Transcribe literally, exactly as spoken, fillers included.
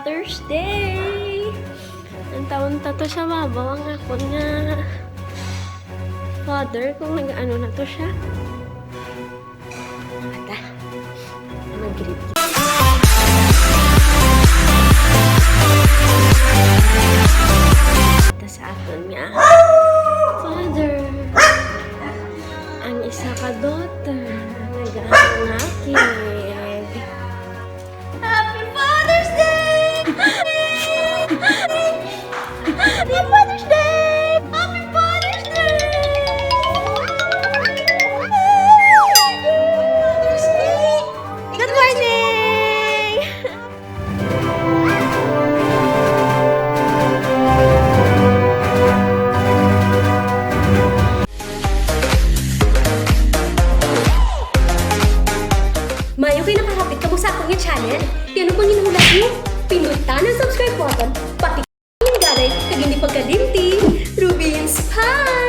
Thursday! Ang taon ta to sa babaw ang akon nga father kung nag-ano na to siya. Ata. Mag-greet kita. Ata sa aton nga father. Ang isa ka daughter. Nag-aangakig. Happy Father's Day! Happy Father's Day! Happy Father's Day! Good morning! Maayo kay nakahapit kamo sa akon nga channel. Kay ano pang ginhulat mo? Pindutan ang subscribe button, pati ang linggaray, kag hindi pagkalimti, Rubin's Pie!